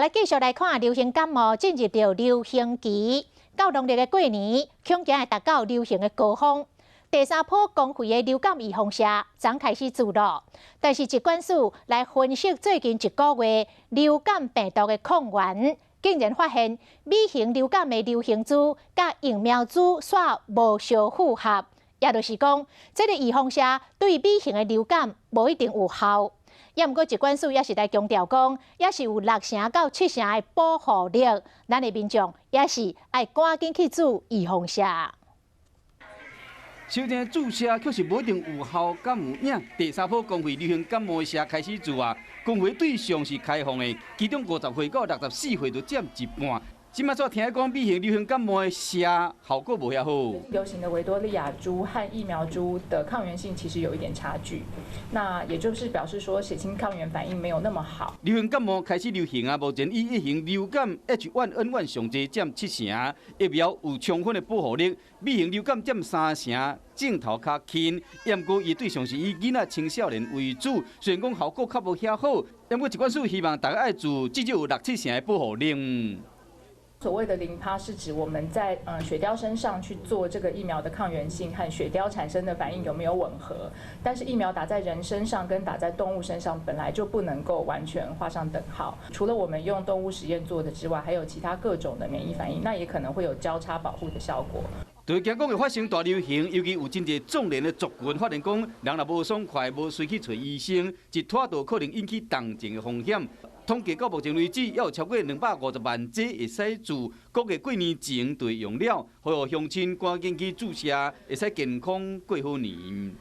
來繼續來看流行感冒進入著流行期，到農曆的過年，恐驚會達到流行的高峰。第三波公費的流感預防射昨開始注咯，但是疾管署來分析最近一個月流感病毒的抗原，竟然發現米型流感的流行株佮疫苗株煞無相符合，也就是講，這個預防射對米型的流感無一定有效。也毋過疾管署也是來強調講，猶是有六成到七成的保護力，咱的民眾也是愛趕緊去注預防射。小聽注射確實無一定有效，敢有影？第三波公費流行感冒的射開始注啊，公費對象是開放的，其中50歲到64歲就佔一半。這擺煞聽講米型流行感冒的射效果無遐好。流行的維多利亞株和疫苗株的抗原性其實有一點差距，那也就是表示說血清抗原反應沒有那麼好。流行感冒開始流行啊，目前以乙型流感 H1N1 上濟佔七成，疫苗有充分的保護力。米型流感佔三成，症頭較輕，毋過伊對象是以囡仔青少年為主，雖然講效果較無遐好，毋過疾管署希望大家愛注，至少有六七成的保護力。所謂的0趴是指我們在雪貂身上去做這個疫苗的抗原性和雪貂產生的反應有沒有吻合？但是疫苗打在人身上跟打在動物身上本來就不能夠完全畫上等號。除了我們用動物實驗做的之外，還有其他各種的免疫反應，那也可能會有交叉保護的效果。對驚講會發生大流行，尤其有真濟壯年的族群，發現講人若無爽快，無隨去揣醫生，一拖就可能引起重症的風險。統計到目前為止，猶有超過250萬劑會使注，估計過年前就會用了，呼籲鄉親趕緊去注射，會使健康過好年。